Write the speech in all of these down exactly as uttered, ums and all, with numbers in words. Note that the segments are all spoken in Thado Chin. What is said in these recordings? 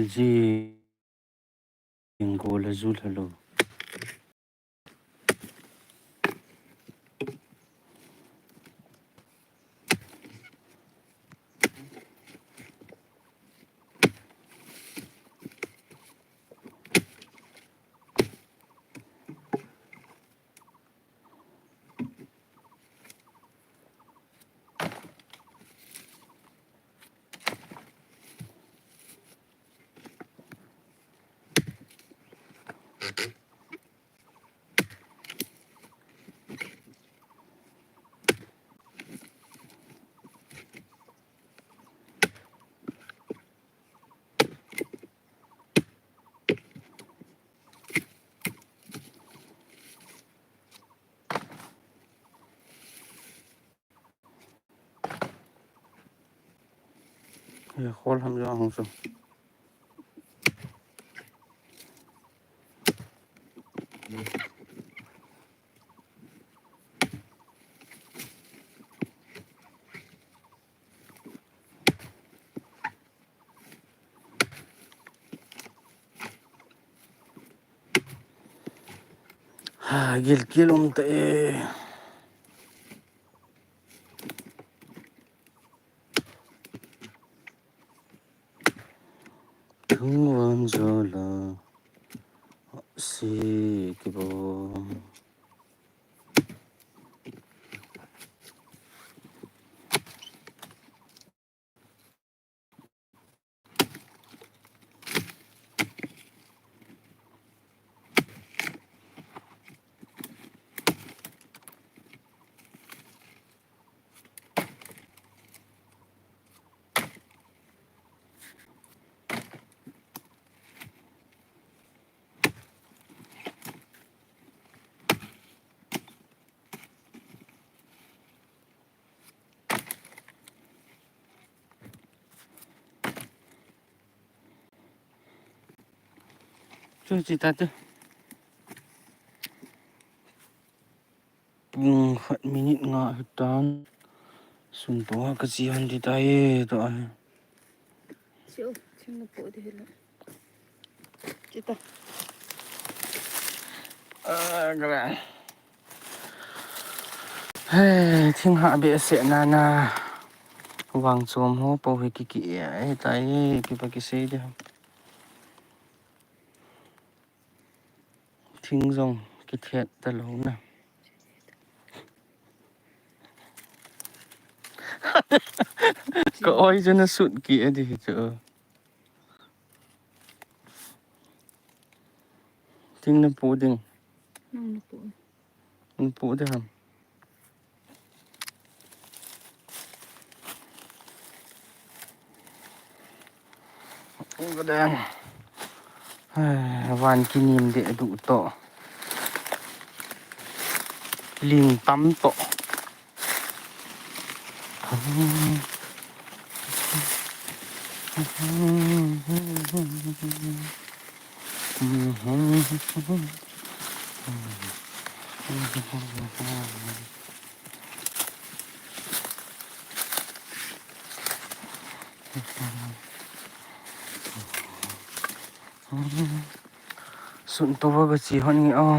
jing, gola ju lha lou. Ye khol ham jong hung su. Ha, gilkel um ta e. Thung van jo la si ki bo. Chu chi ta chu. Pung khat minute nga hitan. Sun to ka chi han ti ta ye to a. Chu, thing na po de hela. Chi ta. Ah, kala. Hey, thing ha be se na na. Vang chom ho po hi ki ki e, e ta e, ki pa ki sei de. Thing jong ki thet ta lo na. Ka oi chu na sut ki e di chu. Thing na pu ding. Nang na pu. An pu de ham. Pu ka dang. Ai, van kinim de du to. Ling tam to. Sun to va ka chi hon nge o.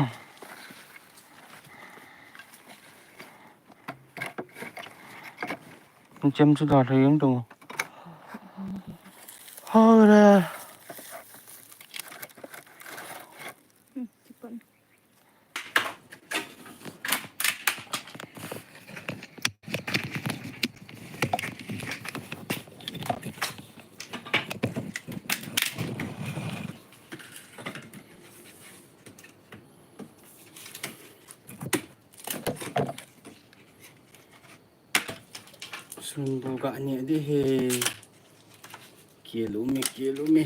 Chem chu da thei jeng tung. Ho le. Sunbu ka ni di he. Kilu mi, kilu mi.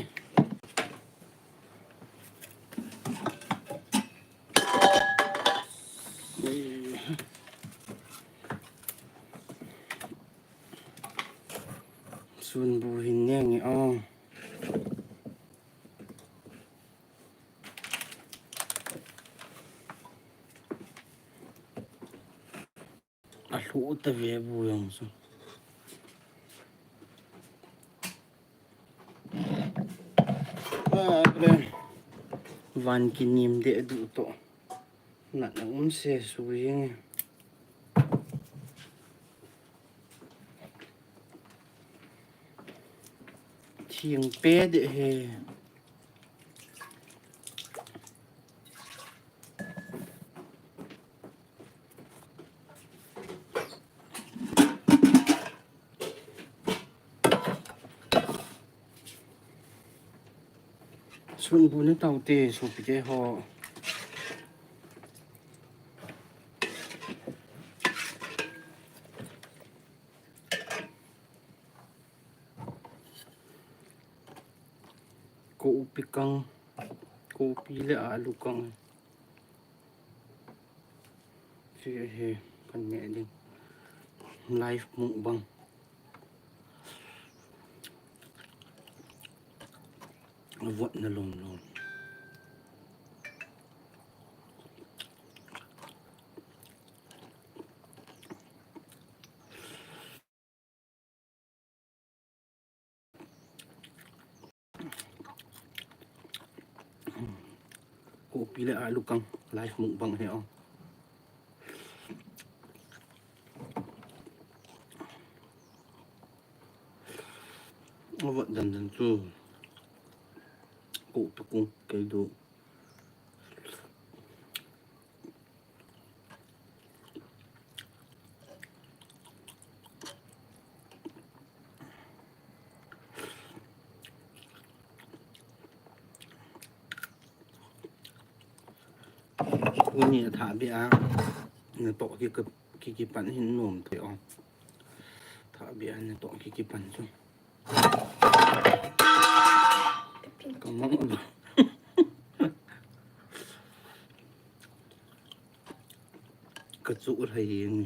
Sunbu hin neng e o. Alhu ta ve bu jong chu. Apre. Van kinim de du to. Na na um se su ying. Thing pe de he. Sun bu ne tau te su pi ke ho. Kopi kang, kopi le alu kang. Che he, kan ne ding. Live mukbang. Vot na lom lom. Kopi le alu kang live mukbang he o. Avat dan dan chu. Kopi kung kei du. Uni tha bia na to ki ki ki pan hin nom thei o. Tha bia na to ki ki pan chu. Ka mang. Ka chu u thei ni.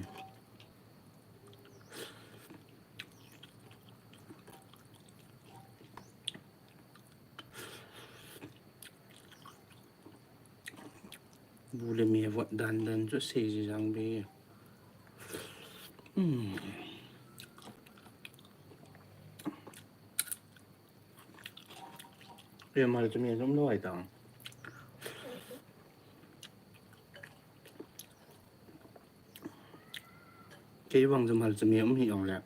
Bu le me vot dan dan chu sei ji jang be. Hmm. Re mal chu me jom lo ai ta. Kei vang chu mal chu me um hi ong le.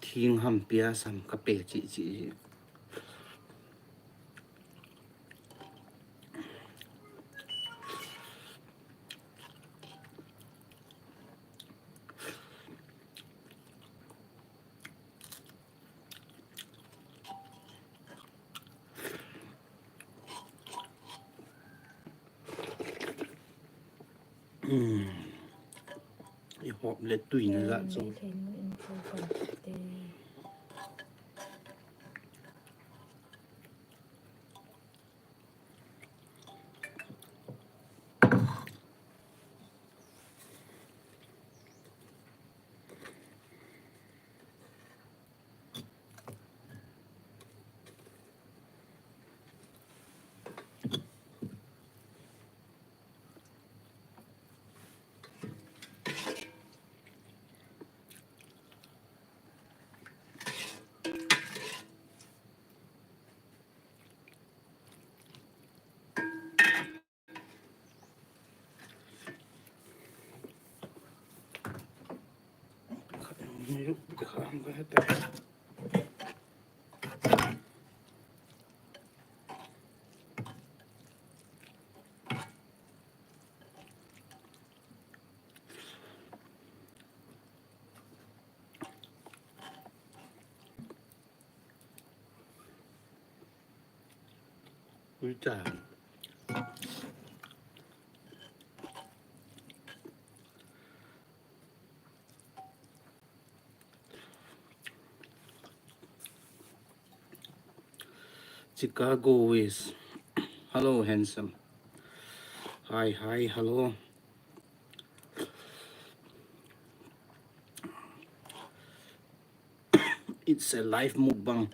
Thing ham pia sam ka pe chi chi. Hmm. I hop le tui na la chu. Ui cha. Chicago is. Hello, handsome. Hi, hi, hello. It's a live mukbang.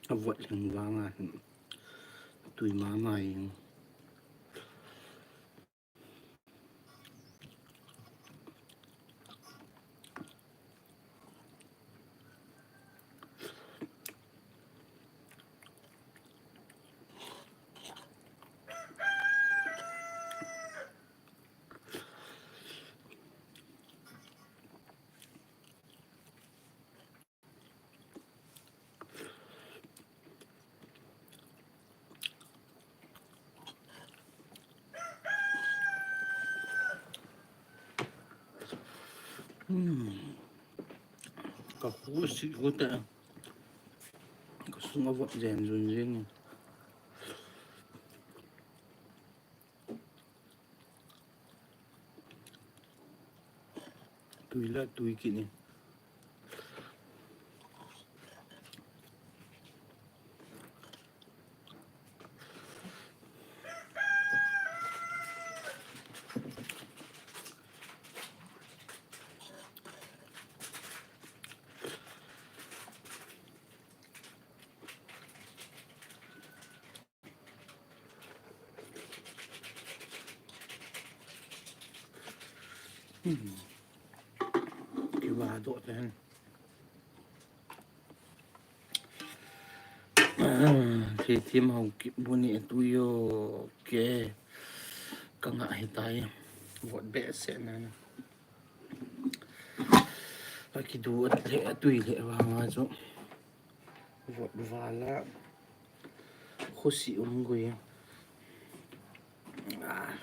Avot lheng vanga hin tui mama in. Hmm. Ka khu si khu ta. Ka sung a vot jen jun jing. Tui la tui kini. Hmm. Kiva doh ten. Thithim ho kibuni tu yo ke. Ka ngah hitai. Vot behseh na. Akidu le atui le vanga chu. Vot vala. Khusi um gui. Ah.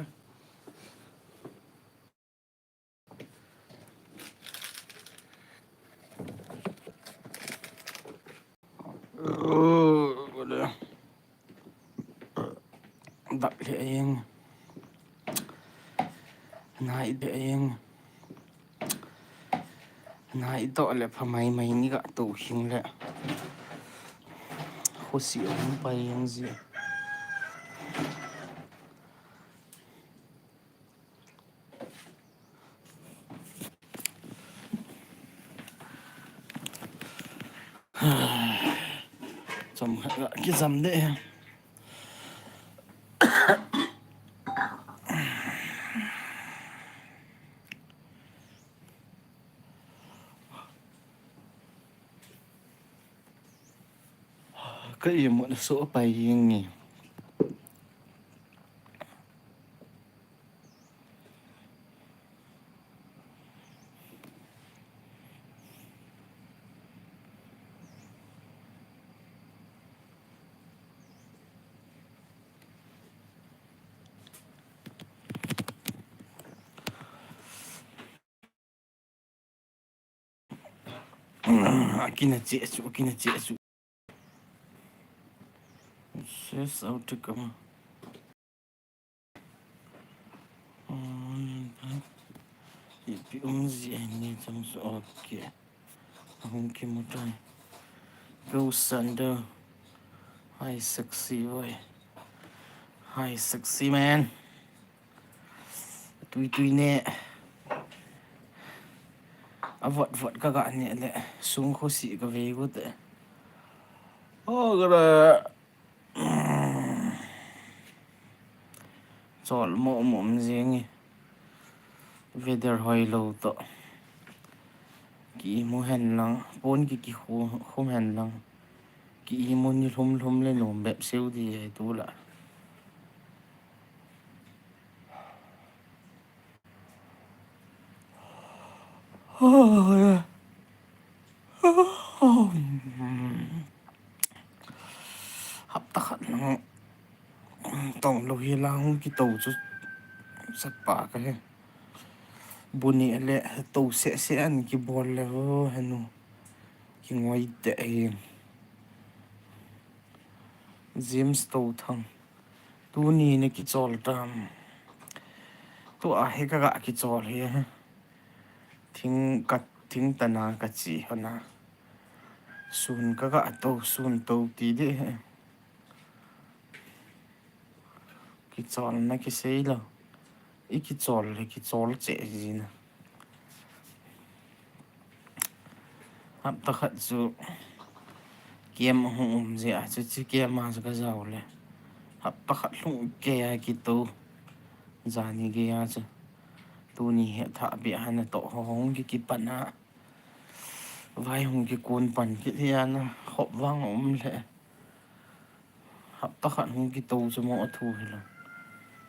Dak le eng. Nai le eng. Nai to le pha mai mai ni ga to hing le. Khusi um pai eng ji. Chom khat ga kijam de. Ka imut na so pai eng nge. Akina che chu, akina che chu. Ses auto kama. Ipi um ji ni chang su, okay. Ahung kimutai. Go Sander. Hi, sexy boy. Hi, sexy man. Tui tui ne. Avot vot ka ga ne le. Sung khusi ka ve gu te. Oh, gara. Chol mo mo um jing e. Weather hoi lo to. Ki mu hen lang, pon ki ki khu, khum hen lang. Ki mu ni lhum lhum le nom bep seu di e tu la. Hapta khat nang tong lo hi lang ki to chu sat pa ka he. Bu ni le to se se an ki bol le ho henu ki ngoi te e. James To Thang. Tuni na kichol tam. Tua hi ka ga kichol hi. Thing ka, thing tana ka chi hona. Sun ka ga to, sun to ti de. Kichol na kisei lo. I kichol le kichol che jina. Hapta khat chu Kem hung um jeh a chu, chu kem a chu ka jao le. Hapta khat lhung kei a kitou. Jani gei a chu. Tuni hi thah beh a natoh ho hung ki, kipan a. Vai hung kikun pan kit hi a na. Hop vang um le. Hapta khat hung kitou chu mo a thu hi lo.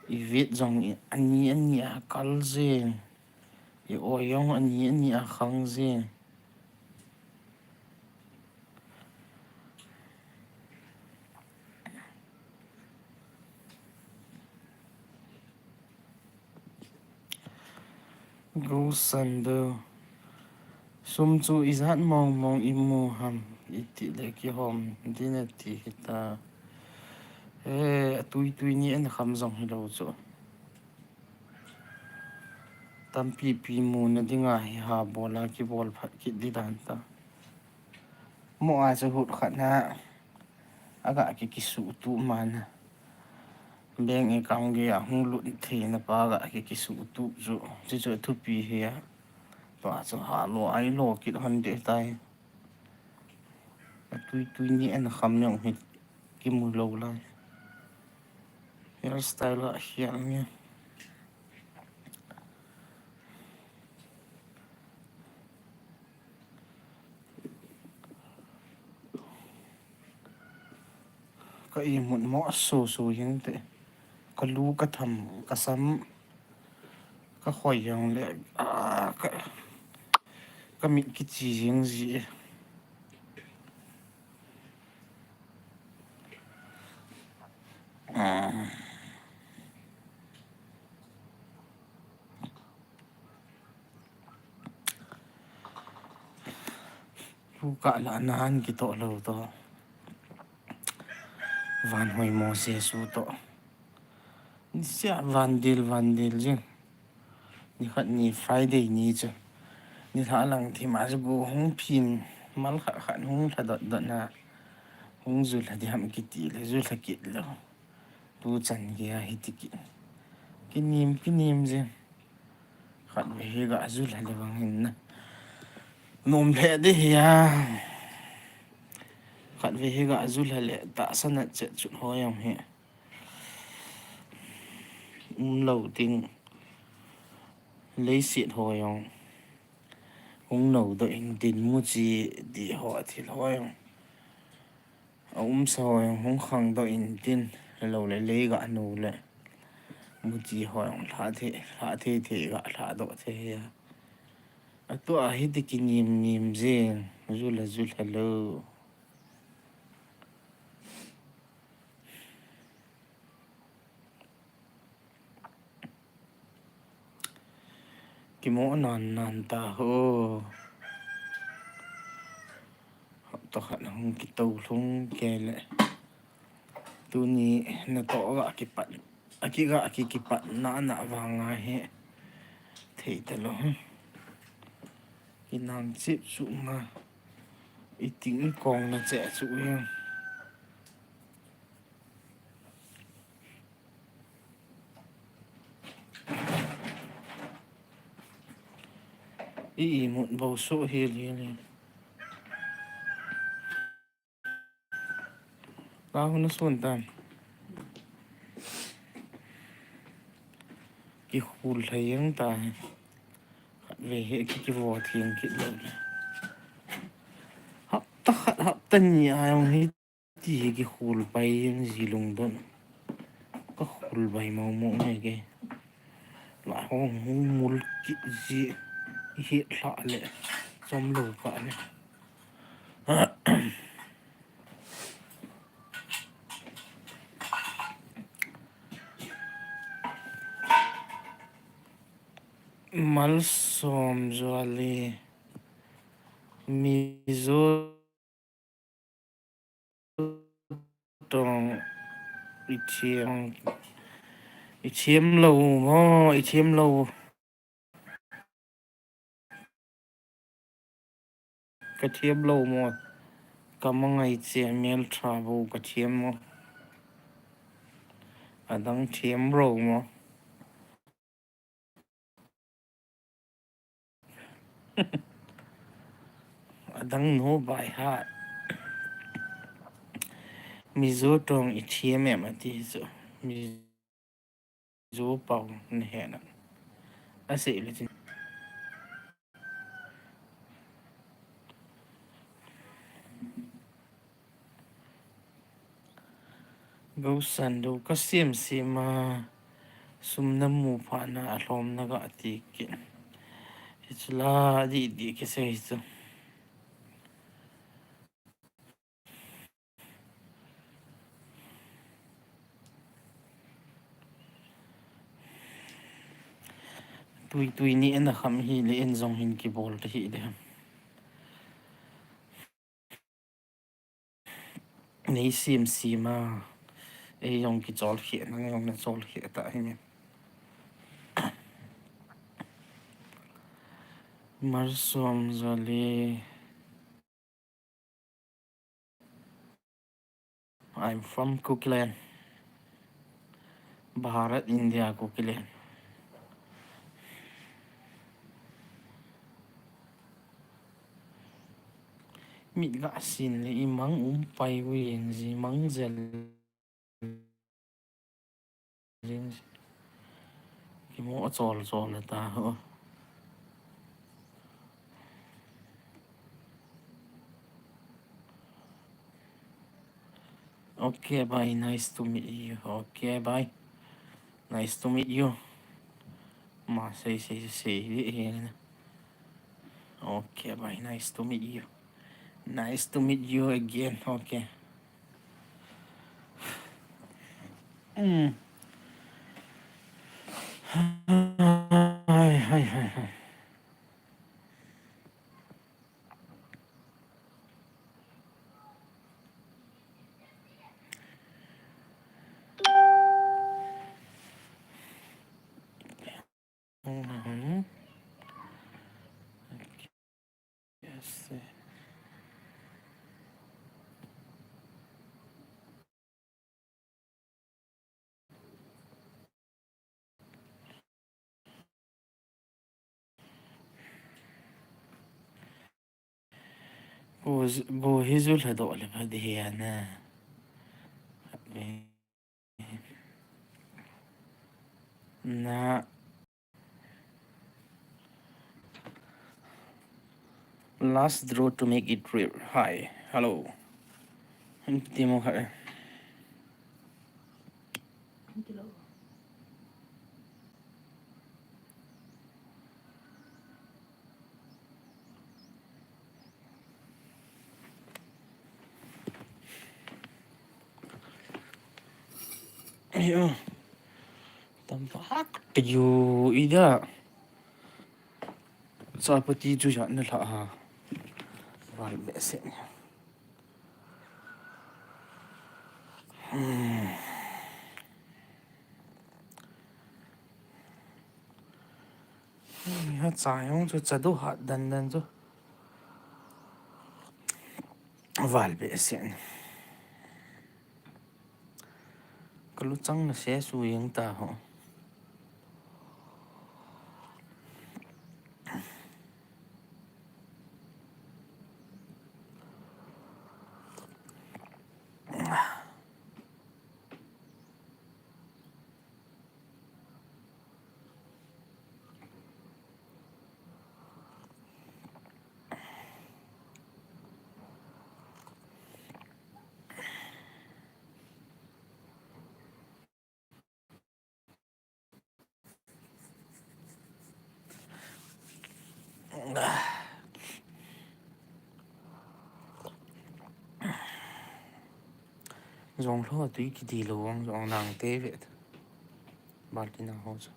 I vet jong i ani ani a kal jeng. I oi jong ani ani a khang jeng. Go Sando. Sum chu ijat mong mong imu ham, iti le kihom ding ati hita. Eh, atui tui ni en kham jong hi lo chu. Tampi pi muna dinga hi ha bol a kibol phat kit di dan ta. Mo a chu hut khat na aga ki kisuh tu mana. Bank account gei a hung lut theina pa aga ki kisuh tu chu. Chu chu thupi hi a. Tua chu ha lo ai lo kit hon de tai. Atui tui ni en kham jong hi kimu lo lai. Hairstyle a hial nge. Ka imut mo a su su jeng te. Ka lu ka tham, ka sam, ka khoi jong le, ah, ka, ka mit kichi jeng ji e. Ah. Lu kah lah nan kitoh lou toh. Van hoi mo Jesu toh. Nisia van dil, van dil jing. Ni khat ni Friday ni chu. Ni lha lang thim a chu go hung phin mal khat khat hung lha dot dot na. Hung ju lha di ham kiti le ju lha kit lou. Tu chan geiya hiti ki, kinim, kinim jing. Khatvei hi ga ju lha le vang hin na. Nom lheh di hi a. Khatvei hi ga ju lha le tahsa na chet chut ho jong hi. Um lou ding. Leiset ho jong. Hung nou doh in din muchi di ho thil ho jong. A umsa ho jong hung khang doh in tin, lou le lei ga nu le. Muchi ho jong lha thei, lha thei thei ga lha doh thei a. Atua hiti kinim nim jing, ju la ju lha lou. Kimo nan nan ta ho. Hapta khat hung kito lhung kei le. Tuni natoh ga kipat. Aki ga ki kipat na na vang a hi. Thei ta lou. Kinang chip chu ma. I ting kong na che chu jong. I imut bou soh hel hel e. Ka hung na sun tan. Kikhul lha jeng ta. Khatvei hi ki, kivo theng kit lou le. Hapta khat, hapta ni a jong hi. Ti hi kikhul pai jeng ji lungdon. Ka khul pai mo mo nge ke. La hung hung mul kit ji hi lha le. Chom lou ka le. Malsom Zuali Mizo tong i thiam, i thiam lou mo, i thiam lou. Ka thiam lou mo. Ka mangai che mel tha bou ka thiam mo. Adang thiam lou mo. Adang no by heart. Mizo tong i thiam em ati chu. Mizo pau na he na. A sei le chin. Gousan do ka siam siam a sum na mu pha na a hlom na ga ti ki. Hi chu la di di ki sei chu. Tui tui ni en a kham hi le en jong hin kibol ta hi le. Nei sim sim a. Ei jong kichol khia, nang jong na chol khia ta hi ni. Marsom Jali. I'm from Kukiland. Bharat, India, Kukiland. Mit ga sin le i mang um pai wi en ji mang jel. Kimu a chol chol ta ho. Okay, bye. Nice to meet you. Okay, bye. Nice to meet you. Ma sei sei sei. Okay, bye. Nice to meet you. Nice to meet you again. Okay. Mm. Hai, hai, hai, hai. Mhm. Yes. Go, go hi ju lha doh le pha di hi a na. Na. Last draw to make it real. Hi. Hello. Timo kha. Ayo. Tam pak te ju ida. Chapati chu jat na lha ha. Val behseh. Hmm. Ha, cha jong chu cha du hat dan dan chu. Val behseh. Ka luchang na se su jeng ta ho. Jong lho tui kiti lou vang jong nang te ve. Balti na ho chu.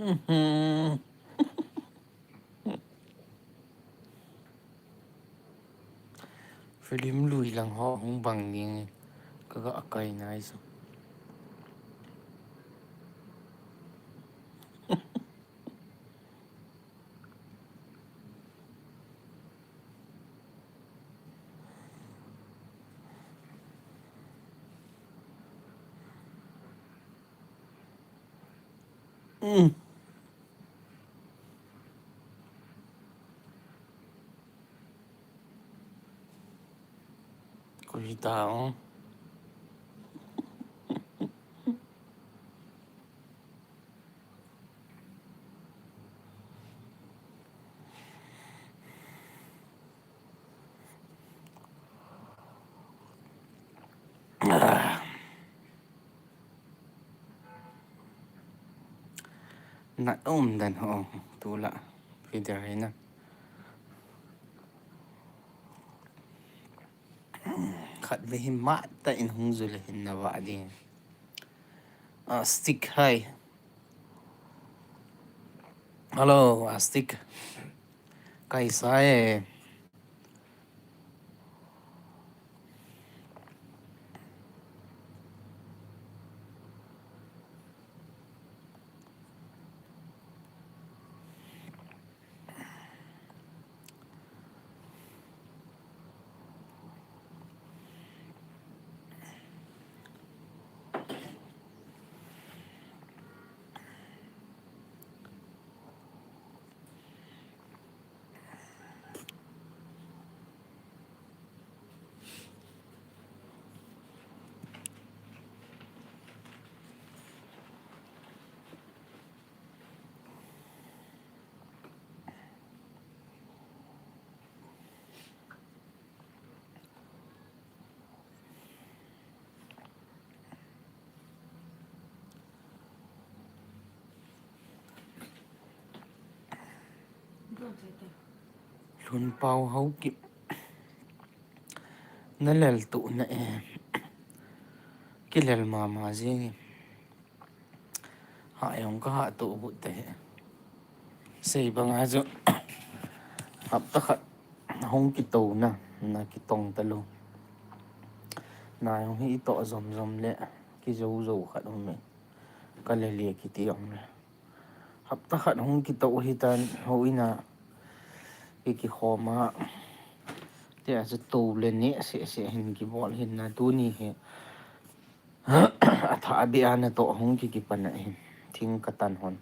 Mhm. Film lui lang ho hung bang ding ka ga kai nai so. Mm. Koi ta o. Na um dan ho, tu la, video hi na. Khat ve hi mat ta in hung zu le hin na va di. Ah, stick hai. Hello, ah, stick. Kaisa e. Lhunpau Haokip. Na lel tu na e. Kilel mama jing e. Ha jong ka ha tu bu te. Sei banga chu. Hapta khat hung kitou na, na kitong ta lou. Na jong hi to jom jom le, kijou jou khat um e. Ka le le kiti jong le. Hapta khat hung kitou hi tan, houin a ki kikhom a. Tia chu tou le ne se se hin kibol hin na tuni hi. A tha a bia na to hung ki kipan a hin. Thing ka tan hon.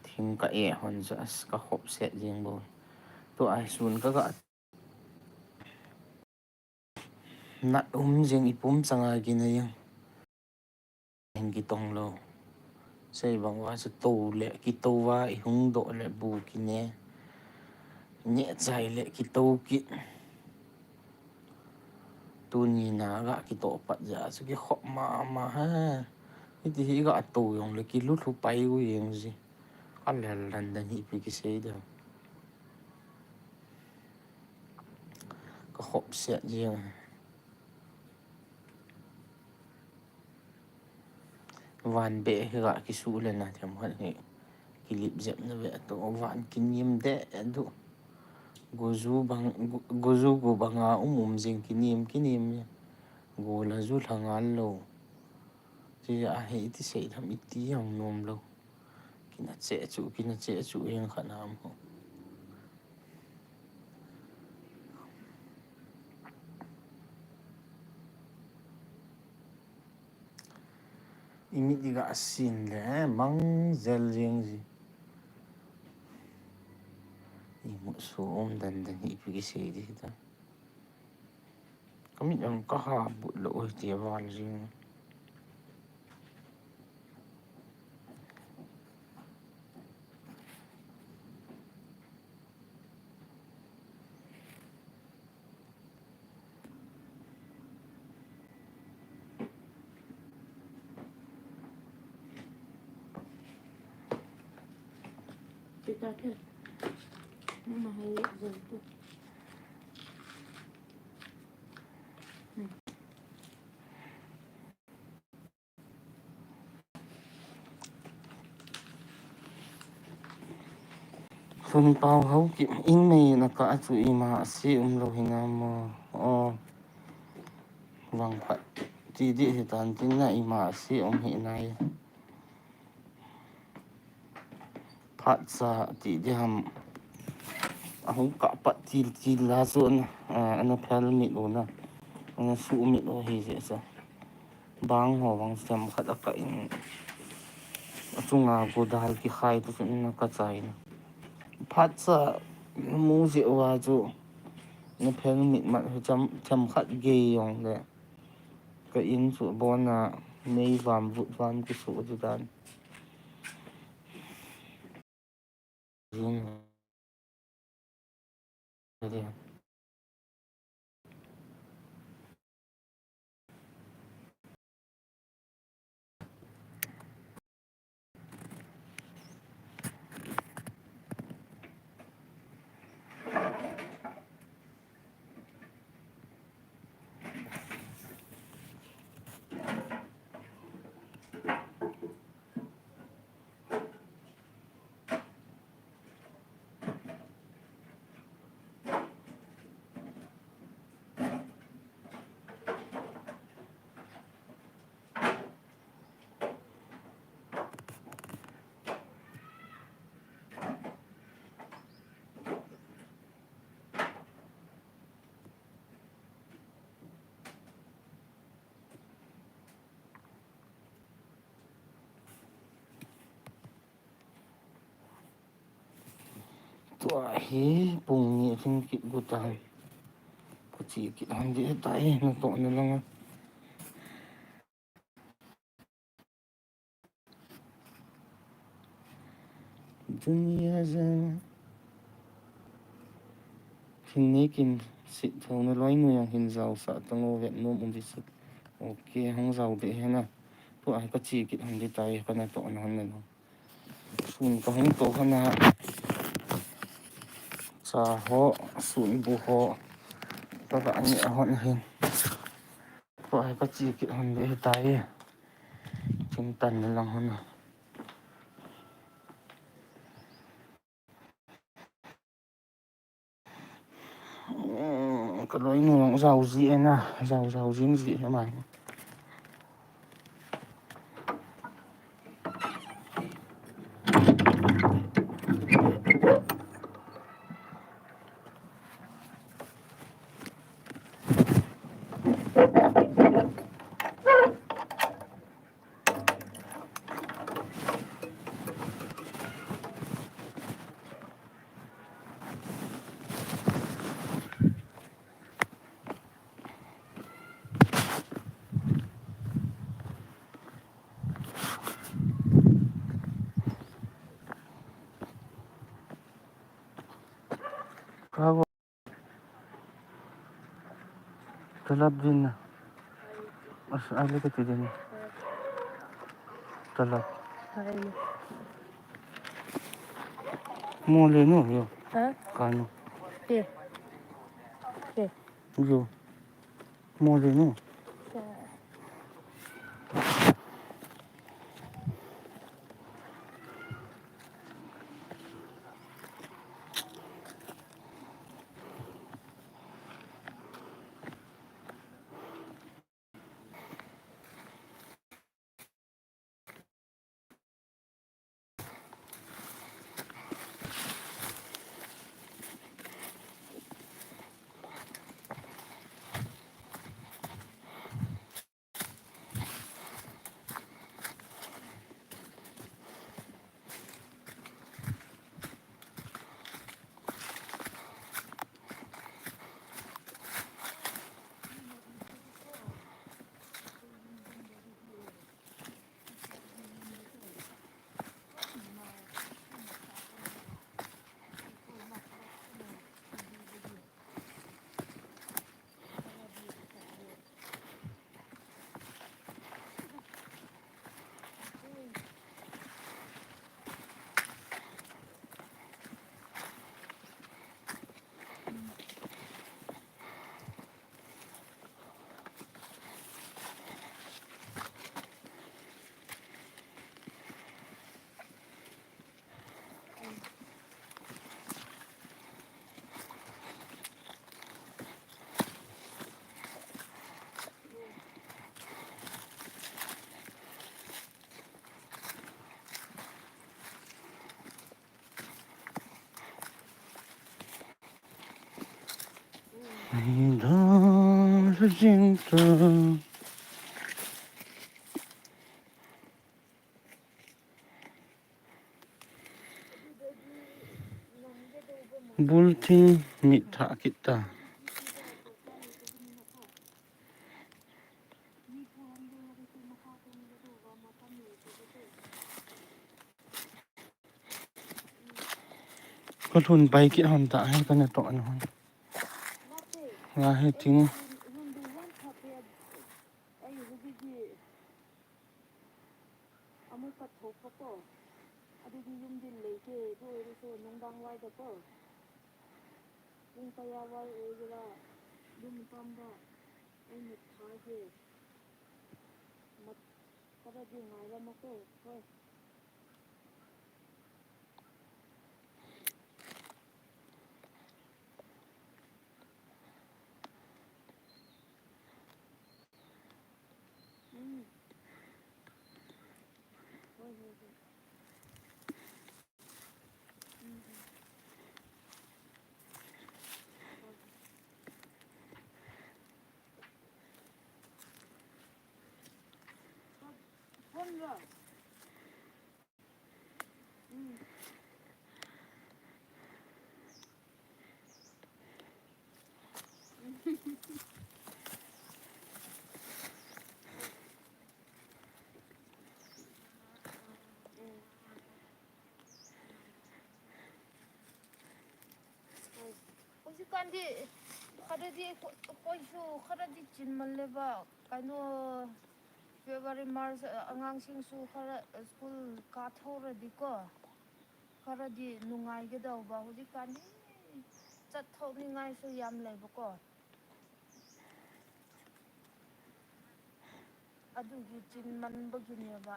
Thing ka e hon chu as ka khop se jing bo. Tu a sun ka ga Nat um jing i pum changa kine jing. Hin kitong lou. Sei bang uva chu tou le, kitou uva i hung doh le bu kine. Neh chai le kitou kit. Tuni na ga kitoh pat jeh a chu kikhop mama ha. Hiti hi ga tou jong le kilu lhu pai u jeng ji. Ka lel dan dan hi pi kisei ding. Ka khop set jeng. Van beh hi ga kisu le na themkhat hi. Kilip jep na ve to van kinim de du. Goju bang, go-, goju go banga um um jing kinim, kinim. Go la ju lha ngal lou. Ti a hi iti sei tham iti jong nom lou. Kina che chu, kina che chu jeng kha nam ho. I mit i ga sin le, mang jel jeng ji. I mut su um dan dan hi pi kisei di ta. Ka mit jong ka ha but lou oi ti val jing. Lhunpau Haokip, in mei na kah chu ima ase um lou hinam mo. O, vang phat ti di hitan tin na ima ase um hi nai. Phatcha ti di ham. Ahung kah pat til til la chu na, a, ana phel mit u na. Ana su mit u hi jeh sa. Bang ho bang sem khat a kah in. Achunga godal kikhai tu chu na ka chai na. Phatcha mu jeh uva chu na phel mit mat hi cham, cham khat gei jong le. Ka in chu abon a mei vam vut vam kisu chu dan. Jin. Tua hi pung ni a hing kit got a. Ka che kit hon ding tai, natoh na lang a. Dunia ja. Hin nei kin sit tho na loi nu jong hin jao sah tang o, vet nom um ding sih. Ok, hung jao ding hi na. Tua hi ka che kit hon ding tai, ka natoh na hon na lo. Sun ka hung to hon a. Cha ho, sun bu ho. Ka ga ni a hon hin. Tua hi ka che kit hon ding hi tai. Kin tan na lang hon a. Ka loi nu jong jao ji e na, jao, jao jing ji e mai. Bravo. Talab din na. As, ali ka ti din. Talab. Mo le no, yo. Ha? Kano. Te. Te. Yo. Mo le no. Te. Ai, dor jinto. Bulthing mit thah kit ta. Ka lhun pai kit hon ta he ka na to an hon. Nga he ting. Amu ka thok pa ko. Adidi yum din lei ke, tu eri so nung dang wai da ko. Kung kaya wai e jira, yum tam da. Ai mit tha ke. Mat, kada di ngai la ma ko. Hoi. Hujikandi kharadi koisu kharadi chinman leba kaino February, March, eh, angangsingsu khara, eh, school kathoradi ko. Kharadi nungai gedau ba hujikandi chatthou ni ngaisu yam leba ko. Adugi chinman ba gin ya ba.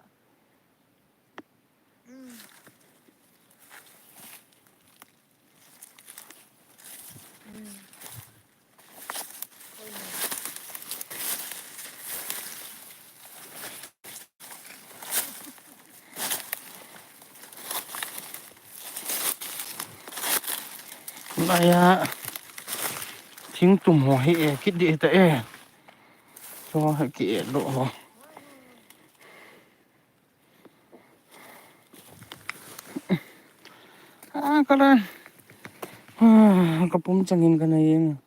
Mm. Mm. Naya thing tum ho hi e kit di ta e. Cho ha ki e lo ho. Ah, kalan. Ah, kapum changin kana yeng.